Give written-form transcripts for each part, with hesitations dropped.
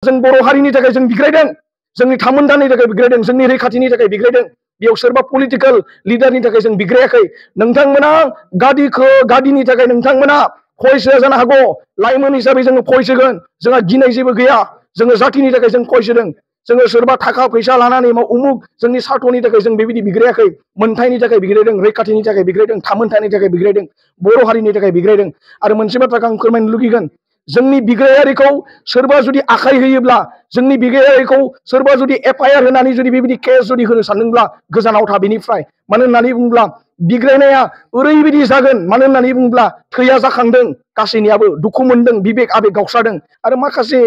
जों बर' हारिनि थाखाय जों बिग्रायदों, जोंनि थामोनथानि थाखाय बिग्रायदों, जोंनि रैखाथिनि थाखाय बिग्रायदों। बेयाव सोरबा पलिटिकल लिडारनि थाखाय जों बिग्रायाखै। नोंथांमोना गादिनि थाखाय नोंथांमोना खयसो जानो हागौ। लाइमोन हिसाबै जोङो खयसोगोन, जोंहा गिनाय जेबो गैया। जोङो जातिनि थाखाय जों खयसोदों। जोङो सोरबा थाखा फैसा लानानै उमुक जोंनि सार्थनि थाखाय जों बेबायदि बिग्रायाखै। मोन्थायनि थाखाय बिग्रायदों, रैखाथिनि थाखाय बिग्रायदों, थामोनथानि थाखाय बिग्रायदों, बर' हारिनि थाखाय बिग्रायदों। आरो मोनसे बाथ्राखौ आं फोरमायनो लुगैगोन, जोंनि बिग्रायारिखौ सोरबा जुदि आखाइ होयोब्ला, जोंनि बिग्रायारिखौ सोरबा जुदि FIR होनानै जुदि बेबायदि केस जुदि होनो सानदोंब्ला गोजानाव था बेनिफ्राय। मानो होननानै बुङोब्ला बिग्रायनाया ओरैबायदि जागोन, मानो होननानै बुङोब्ला थैया जाखांदों गासैनियाबो, दुखु मोनदों, बिबेक आबेग गावस्रादों। आरो माखासे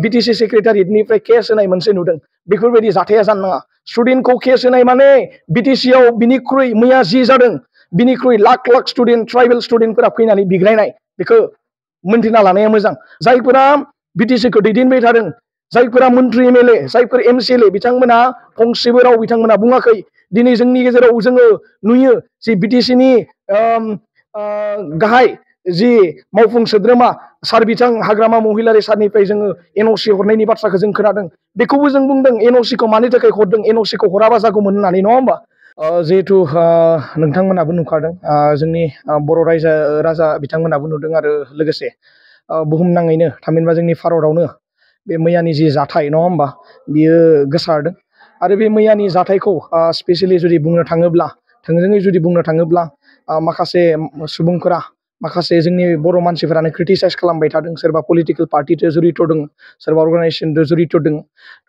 BTC सेक्रेटारियेटनिफ्राय केस होनाय मोनसे नुदों। बेफोरबायदि जाथाया जानो नाङा। स्टुडेन्टखौ केस होनाय माने BTC आव बिनिख्रुइ मैया जि जादों बिनिख्रुइ लाख लाख स्टुडेन्ट, ट्राइबेल स्टुडेन्टफोरा फैनानै बिग्रायनाय, बेखौ मोनथिना लानाया मोजां। जायफोरा BTC खौ दैदेनबाय थादों, जायफोरा मन्त्रि MLA, जायफोर MCLA, बिथांमोना फंसेबो राव बिथांमोना बुङाखै। दिनै जोंनि गेजेराव जोङो नुयो जि BTC नि गाहाय जि मावफुं सोद्रोमा सार बिथां हाग्रामा महिलारि सारनिफ्राय जोङो NOC हरनायनि बाथ्राखौ जों खोनादों। बेखौबो जों बुंदों NOC खौ मानि थाखाय हरदों, NOC खौ हराबा जागौमोन होननानै, नङा होमबा? जिहेथु नोंथांमोनाबो नुखादों, जोंनि बर' राजा बिथांमोनाबो नुदों, आरो लोगोसे बुहुमनाङैनो थामहिनबा जोंनि भारतआवनो बे मैयानि जि जाथाय, नङा होमबा, बियो गोसारदों। आरो बे मैयानि जाथायखौ स्पेसियेलि जुदि बुंनो थाङोब्ला, थोंजोङै जुदि बुंनो थाङोब्ला, माखासे सुबुंफोरा, माखासे जोंनि बर' मानसिफोरानो क्रिटिसाइज खालामबाय थादों। सोरबा पलिटिकेल पार्टिजों जड़ित दङ, सोरबा अर्गानाइजेसनजों जड़ित दङ।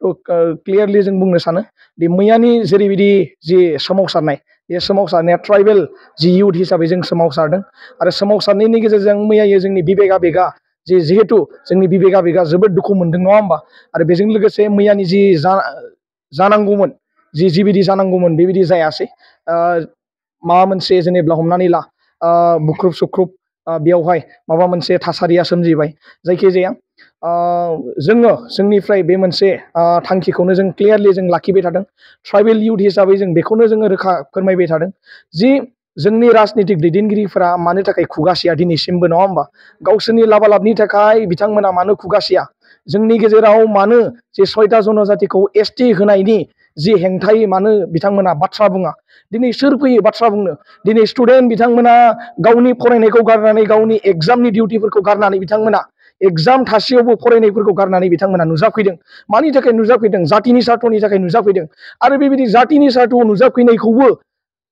क्लियारलि जों बुंनो सानो दि मैयानि जेरैबायदि जि सोमावसारनाय, बे सोमावसारनाया ट्राइबेल जि इयुथ हिसाबै जों सोमावसारदों। आरो सोमावसारनायनि गेजेरजों मैयायो जोंनि बिबेक आबेगा जिहेतु जोंनि बिबेक आबेगा जोबोद दुखु मोनदों, नङा होमबा? आरो बेजों लोगोसे मैयानि जि जानांगौमोन, जिबायदि जानांगौमोन बेबायदि जायासै। माबा मोनसे जेनेब्ला हमनानै ला बुख्रुब सुख्रुब बेयावहाय माबा मोनसे थासारिया सोमजिबाय। जायखिजाया जोङो जोंनिफ्राय बे मोनसे थांखिखौनो जों क्लियारलि जों लाखिबाय थादों। ट्राइबेल इयुथ हिसाबै जों बेखौनो जोङो रोखा फोरमायबाय थादों जि जोंनि राजनितिक दैदेनगिरिफोरा मानो थाखाय खुगासिया दिनैसिमबो, नङा होमबा? गावसोरनि लाबालाबनि थाखाय बिथांमोना मानो खुगासिया? जोंनि गेजेराव मानो जे 6टा जनजातिखौ ST होनायनि जि हेंथायै मानो बिथांमोना बाथ्रा बुङा? दिनै सोर फैयो बाथ्रा बुंनो? दिनै स्टुडेन्ट बिथांमोना गावनि फरायनायखौ गारनानै, गावनि एग्जामनि डिउटिफोरखौ गारनानै बिथांमोना एग्जाम थासेयावबो फरायनायफोरखौ गारनानै बिथांमोना नुजाफैदों। मानि थाखाय नुजाफैदों? जातिनि सार्थनि थाखाय नुजाफैदों। आरो बेबायदि जातिनि सार्थआव नुजाफैनायखौबो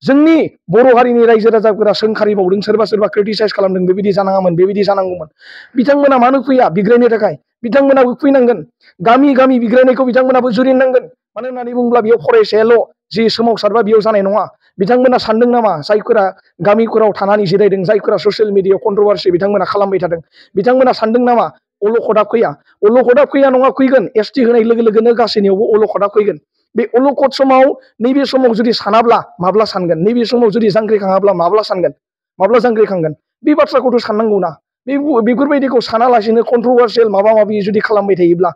जोंनि बर' हारिनि रायजो राजाफोरा सोंखारिबावदों, सोरबा सोरबा क्रिटिसाइज खालामदों, बेबायदि जानाङामोन, बेबायदि जानांगौमोन। बिथांमोना मानो फैया बिग्रायनो थाखाय? बिथांमोनाबो फैनांगोन। गामि गामि बिग्रायनायखौ बिथांमोनाबो जुरिनांगोन। मानो होननानै बुङोब्ला बेयाव फरायसायाल' जि सोमावसारबा बेयाव जानाय नङा। बिथांमोना सानदों नामा, जायफोरा गामिफोराव थानानै जिरायदों, जायफोरा ससियेल मिडियायाव कन्ट्रभार्सि बिथांमोना खालामबाय थादों, बिथांमोना सानदों नामा अलखदा फैया? अलखदा फैया नङा, फैगोन। ST होनाय लोगो लोगोनो गासैनियावबो अलखदा फैगोन। बे अलखद समाव, नैबे समाव जुदि सानाब्ला माब्ला सानगोन? नैबे समाव जुदि जांख्रिखाङाब्ला माब्ला सानगोन? माब्ला जांख्रिखांगोन? बे बाथ्राखौथ' साननांगौ ना। बेफोरबायदिखौ सानालासिनो कन्ट्रभार्सियेल माबा माबि जुदि खालामबाय थायोब्ला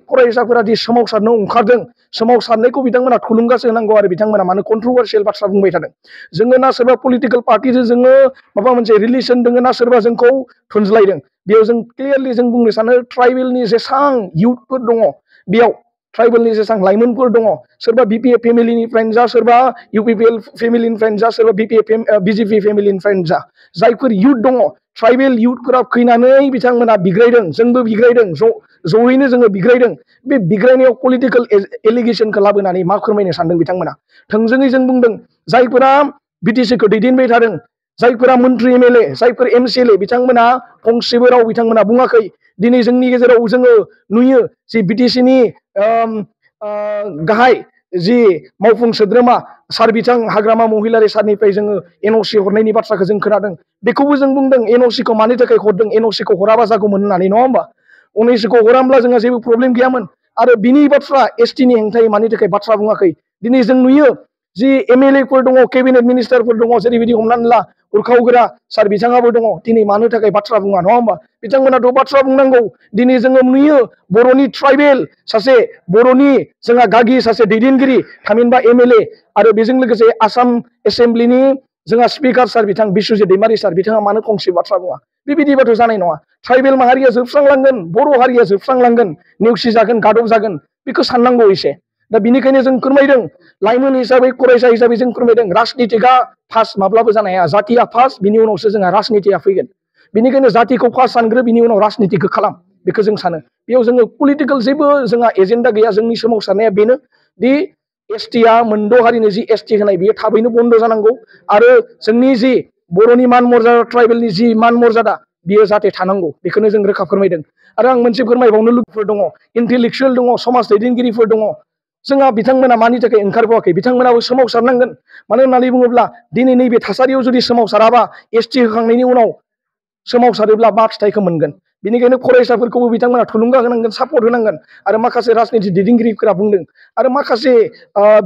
फरायसाफोरा दि सोमावसारनो ओंखारदों, सोमावसारनायखौ बिथांमोना थुलुंगासो होनांगौ। आरो बिथांमोना मानो कन्ट्रभार्सियेल बाथ्रा बुंबाय थादों? जोङो ना सोरबा पलिटिकेल पार्टिजों जोङो माबा मोनसे रिलेसन दङ, ना सोरबा जोंखौ थुनज्लायदों। बेयाव जों क्लियारलि जों बुंनो सानो ट्राइबेलनि जेसां इयुथफोर दङ, बेयाव ट्राइबेलनि जेसां लाइमोनफोर दङ, सोरबा BPF फेमिलिनिफ्रायनो जा, सोरबा UPPL फेमिलिनिफ्रायनो जा, सोरबा BJP फेमिलिनिफ्रायनो जा, जायफोर इयुथ दङ, ट्राइबेल इयुथफोरा फैनानै बिथांमोना बिग्रायदों। जोंबो बिग्रायदों, जयैनो जोङो बिग्रायदों। बे बिग्रायनायाव पलिटिकेल एलिगेसनखौ लाबोनानै मा फोरमायनो सानदों बिथांमोना? थोंजोङै जों बुंदों, जायफोरा BTC खौ दैदेनबाय थादों, जायफोरा मन्त्रि MLA, जायफोर MCLA, बिथांमोना फंसेबो राव बिथांमोना बुङाखै। दिनै जोंनि गेजेराव जोङो नुयो जि BTC नि गाहाय जि मावफुं सोद्रोमा सार बिथां हाग्रामा महिलारि सारनिफ्राय जोङो NOC हरनायनि बाथ्राखौ जों खोनादों। बेखौबो जों बुंदों NOC खौ मानि थाखाय हरदों? NOC खौ हराबा जागौमोन होननानै, नङा होमबा? NOC खौ हरामब्ला जोंहा जेबो प्रब्लेम गैयामोन। आरो बिनि बाथ्रा ST नि हेंथायै मानि थाखाय बाथ्रा बुङाखै? दिनै जों नुयो जि MLA फोर दङ, केबिनेट मिनिस्टारफोर दङ, जेरैबायदि हमनानै ला उरखावग्रा सार बिथाङाबो दङ। दिनै मानो थाखाय बाथ्रा बुङा, नङा होमबा? बिथांमोनाथ' बाथ्रा बुंनांगौ। दिनै जोङो नुयो बर'नि ट्राइबेल सासे, बर'नि जोंहा गागि सासे दैदेनगिरि, थामहिनबा MLA, आरो बेजों लोगोसे आसाम एसेम्ब्लिनि जोंहा स्पिकार सार बिथां बिश्वजित दैमारि सार बिथाङा मानो फंसे बाथ्रा बुङा बेबायदिबाथ' जानाय नङा ट्राइबेल माहारिया जोबस्रांलांगोन बर' हारिया जोबस्रांलांगोन नेवसि जागोन गादब जागोन बेखौ साननांगौ एसे दा बिनिखायनो जों फोरमायदों लाइमोन हिसाबै फरायसा हिसाबै जों फोरमायदों राजनितिकआ फार्स्ट माब्लाबो जानो हाया जातिया फार्स्ट बिनि उनावसो जोंहा राजनितिया फैगोन बेनिखायनो जातिखौ फार्स्ट सानग्रो बिनि उनाव राजनितिखौ खालाम बेखौ जों सानो बेयाव जोङो पलिटिकेल जेबो जोंहा एजेन्डा गैया जोंनि सोमावसारनाया बेनो दि एसटिआ मोनद' हारिनि जि एसटि होनाय बेयो थाबैनो बन्द जानांगौ आरो जोंनि जि बर'नि मान मर्यादा ट्राइबेलनि जि मान मर्यादा बियो जाहाथे थानांगौ बेखौनो जों रोखा फोरमायदों आरो आं मोनसे फोरमायबावनो लुबैफोर दङ इन्टेलेक्सुयेल दङ समाज दैदेनगिरिफोर दङ जोंहा बिथांमोना मानि थाखाय ओंखारबोआखै बिथांमोनाबो सोमावसारनांगोन मानो होननानै बुङोब्ला दिनै नैबे थासारियाव जुदि सोमावसाराबा एसटि होखांनायनि उनाव सोमावसारोब्ला मा फिथाइखौ मोनगोन बेनिखायनो फरायसाफोरखौबो बिथांमोना थुलुंगा होनांगोन सापर्ट होनांगोन आरो माखासे राजनिति दैदेनगिरिफोरा बुंदों आरो माखासे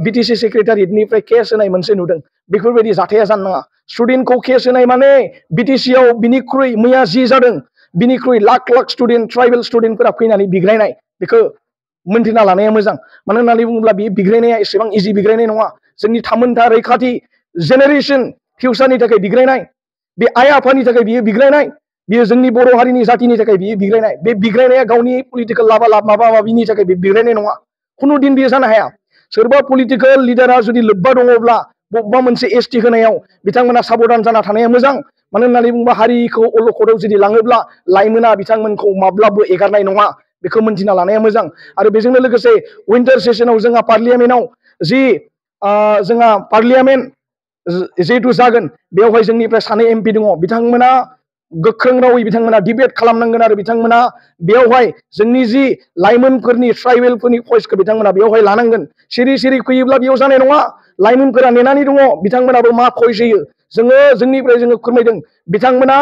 बिटिसि सेक्रेटारियेटनिफ्राय केस होनाय मोनसे नुदों बेफोरबायदि जाथाया जानो नाङा स्टुडेन्टखौ केस होनाय माने बिटिसिआव बिनिख्रुइ मैया जि जादों बिनिख्रुइ लाख लाख स्टुडेन्ट ट्राइबेल स्टुडेन्टफोरा फैनानै बिग्रायनाय बेखौ मोनथिना लानाया मोजां मानो होननानै बुङोब्ला बे बिग्रायनाया एसेबां इजि बिग्रायनाय नङा जोंनि थामोनथा रैखाथि जेनेरेसन फिउचारनि थाखाय बिग्रायनाय बे आइ आफानि थाखाय बियो बिग्रायनाय बियो जोंनि बर' हारिनि जातिनि थाखाय बियो बिग्रायनाय बे बिग्रायनाया गावनि पलिटिकेल लाबा माबा माबिनि थाखाय बे बिग्रायनाय नङा खुनु दिन बियो जानो हाया सोरबा पलिटिकेल लिडारा जुदि लोब्बा दङब्ला बबेबा मोनसे एसटि होनायाव बिथांमोना साबधान जाना थानाया मोजां मानो होननानै बुङोबा हारिखौ अलखदाव जुदि लाङोब्ला लाइमोना बिथांमोनखौ माब्लाबो एगारनाय नङा बेखौ मोनथिना लानाया मोजां आरो बेजोंनो लोगोसे विन्टार सेसनाव जोंहा पार्लियामेन्टआव जि जोंहा पार्लियामेन्ट जिहेतु जागोन बेवहाय जोंनिफ्राय सानै एमपि दङ बिथांमोना गोख्रों रावै बिथांमोना डिबेट खालामनांगोन आरो बिथांमोना बेवहाय जोंनि जि लाइमोनफोरनि ट्राइबेलफोरनि भइसखौ बिथांमोना बेवहाय लानांगोन सिरि सिरि फैयोब्ला बेयाव जानाय नङा लाइमोनफोरा नेनानै दङ बिथांमोनाबो मा भइस होयो जोंनिफ्राय जोङो फोरमायदों बिथांमोना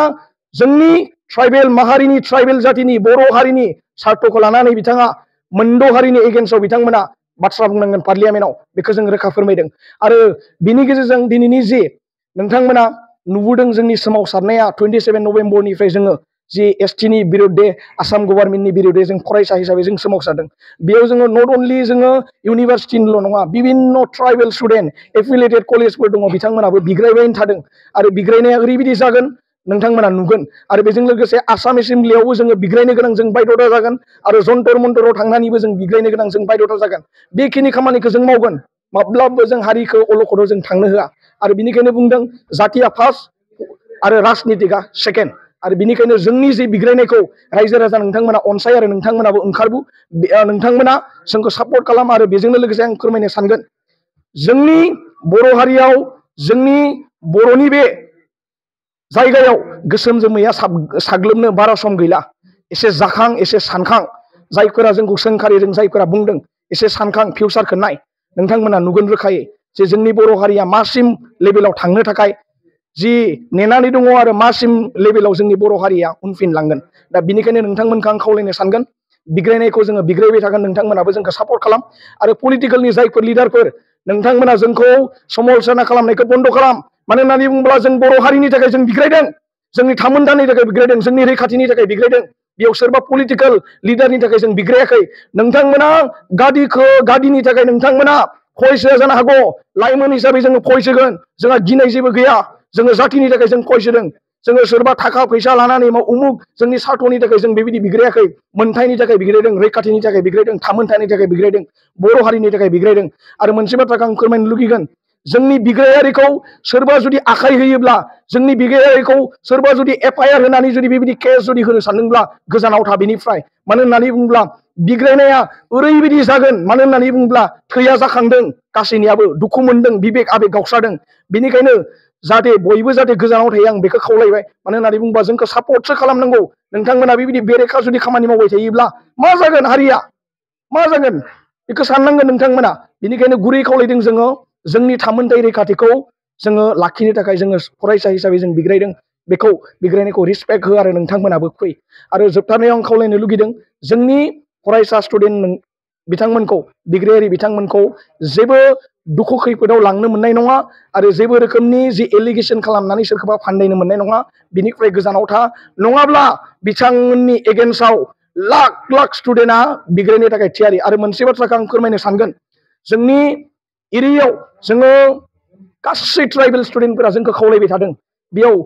जोंनि ट्राइबेल माहारिनि ट्राइबेल जातिनि बर' हारिनि सार्थखौ लानानै बिथाङा मोनद' हारिनि एगेन्स्टआव बिथांमोना बाथ्रा बुंनांगोन पार्लियामेन्टआव बेखौ जों रोखा फोरमायदों आरो बिनि गेजेरजों दिनैनि जि नोंथांमोना नुबोदों जोंनि सोमावसारनाया 27 नभेम्बरनिफ्राय जोङो जि एसटिनि बिरुद्धे आसाम गभर्नमेन्टनि बिरुद्धे जों फरायसा हिसाबै जों सोमावसारदों बेयाव जोङो नट अनलि जोङो इउनिभार्सिटिनिल' नङा बिभिन्न ट्राइबेल स्टुडेन्ट एफिलिएटेड कलेजफोर दङ बिथांमोनाबो बिग्रायबायनो थादों आरो बिग्रायनाया ओरैबायदि जागोन नोंथांमोना नुगोन आरो बेजों लोगोसे आसाम एसेम्ब्लियावबो जोङो बिग्रायनो गोनां जों बायध'था जागोन आरो जन्तर मन्तराव थांनानैबो जों बिग्रायनो गोनां जों बायध'था जागोन बेखिनि खामानिखौ जों मावगोन माब्लाबो जों हारिखौ अलखदाव जों थांनो होआ आरो बिनिखायनो बुंदों जातिया फार्स्ट आरो राजनितिकआ सेकेन्ड आरो बिनिखायनो जोंनि जि बिग्रायनायखौ रायजो राजा नोंथांमोना अनसाय आरो नोंथांमोनाबो ओंखारबो नोंथांमोना जोंखौ सापर्ट खालाम आरो बेजोंनो लोगोसे आं फोरमायनो सानगोन जोंनि बर' हारियाव जोंनि बर'नि बे जायगायाव गोसोम जोमैया साग्लोबनो बारा सम गैला एसे जाखां एसे सानखां जायफोरा जोंखौ सोंखारिदों जायफोरा बुंदों एसे सानखां फिउचारखौ नाय नोंथांमोना नुगोन रोखायै जे जोंनि बर' हारिया मासिम लेभेलाव थांनो थाखाय जि नेनानै दङ आरो मासिम लेभेलाव जोंनि बर' हारिया उनफिनलांगोन दा बिनिखायनो नोंथांमोनखौ आं खावलायनो सानगोन बिग्रायनायखौ जोङो बिग्रायबाय थागोन नोंथांमोनाबो जोंखौ सापर्ट खालाम आरो पलिटिकेलनि जायफोर लिडारफोर नोंथांमोना जोंखौ समालोचना खालामनायखौ बन्द खालाम मानो होननानै बुङोब्ला जों बर' हारिनि थाखाय जों बिग्रायदों जोंनि थामोनथानि थाखाय बिग्रायदों जोंनि रैखाथिनि थाखाय बिग्रायदों बेयाव सोरबा पलिटिकेल लिडारनि थाखाय जों बिग्रायाखै नोंथांमोना गादिनि थाखाय नोंथांमोना भइस होआ जानो हागौ लाइमोन हिसाबै जोङो भइस होगोन जोंहा गिनाय जेबो गैया जोङो जातिनि थाखाय जों भइस होदों जोङो सोरबा थाखा फैसा लानानै उमुक जोंनि सार्थनि थाखाय जों बेबायदि बिग्रायाखै मोनथायनि थाखाय बिग्रायदों रैखाथिनि थाखाय बिग्रायदों थामोनथानि थाखाय बिग्रायदों बर' हारिनि थाखाय बिग्रायदों आरो मोनसे बाथ्राखौ आं फोरमायनो लुगैगोन जोंनि बिग्रायारिखौ सोरबा जुदि आखाइ होयोब्ला जोंनि बिग्रायारिखौ सोरबा जुदि एफआइआर होनानै जुदि बेबायदि केस जुदि होनो सानदोंब्ला गोजानाव था बेनिफ्राय मानो होननानै बुङोब्ला बिग्रायनाया ओरैबायदि जागोन मानो होननानै बुङोब्ला थैया जाखांदों गासैनियाबो दुखु मोनदों बिबेक आबेग गावस्रादों बेनिखायनो जाहाथे बयबो जाहाथे गोजानाव थायो आं बेखौ खावलायबाय मानो होननानै बुङोबा जोंखौ सापर्टसो खालामनांगौ नोंथांमोना बेबायदि बेरेखा जुदि खामानि मावबाय थायोब्ला मा जागोन हारिया मा जागोन बेखौ साननांगोन नोंथांमोना बेनिखायनो गुरै खावलायदों जोङो जोंनि थामोनथाय रैखाथिखौ जोङो लाखिनो थाखाय जोङो फरायसा हिसाबै जों बिग्रायदों बेखौ बिग्रायनायखौ रिसपेक्ट हो आरो नोंथांमोनाबो फै आरो जोबथारनायाव आं खावलायनो लुगैदों जोंनि फरायसा स्टुडेन्ट बिथांमोनखौ बिग्रायारि बिथांमोनखौ जेबो दुखु खैफोदाव लांनो मोननाय नङा आरो जेबो रोखोमनि जि एलिगेसन खालामनानै सोरखौबा फान्दायनो मोननाय नङा बिनिफ्राय गोजानाव था नङाब्ला बिथांमोननि एगेन्स्टआव लाख लाख स्टुडेन्टआ बिग्रायनो थाखाय थियारि आरो मोनसे बाथ्राखौ आं फोरमायनो सानगोन जोंनि एरियायाव जोङो गासै ट्राइबेल स्टुडेन्टफोरा जोंखौ खावलायबाय थादों बेयाव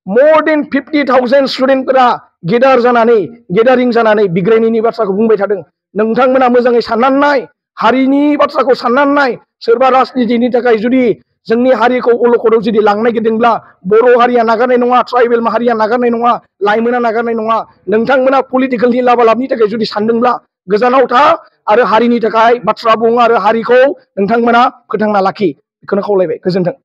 more than 50,000 स्टुडेन्टफोरा गेदारिं जानानै बिग्रायनायनि बाथ्राखौ बुंबाय थादों नोंथांमोना मोजाङै साननानै नाय हारिनि बाथ्राखौ साननानै नाय सोरबा राजनितिनि थाखाय जुदि जोंनि हारिखौ अलखदाव जुदि लांनो नागिरदोंब्ला बर' हारिया नागारनाय नङा ट्राइबेल माहारिया नागारनाय नङा लाइमोना नागारनाय नङा नोंथांमोना पलिटिकेलनि लाबा-लाबनि थाखाय जुदि सानदोंब्ला गोजानाव था आरो हारिनि थाखाय बाथ्रा बुं आरो हारिखौ नोंथांमोना फोथांना लाखि बेखौनो खावलायबाय गोजोन्थों।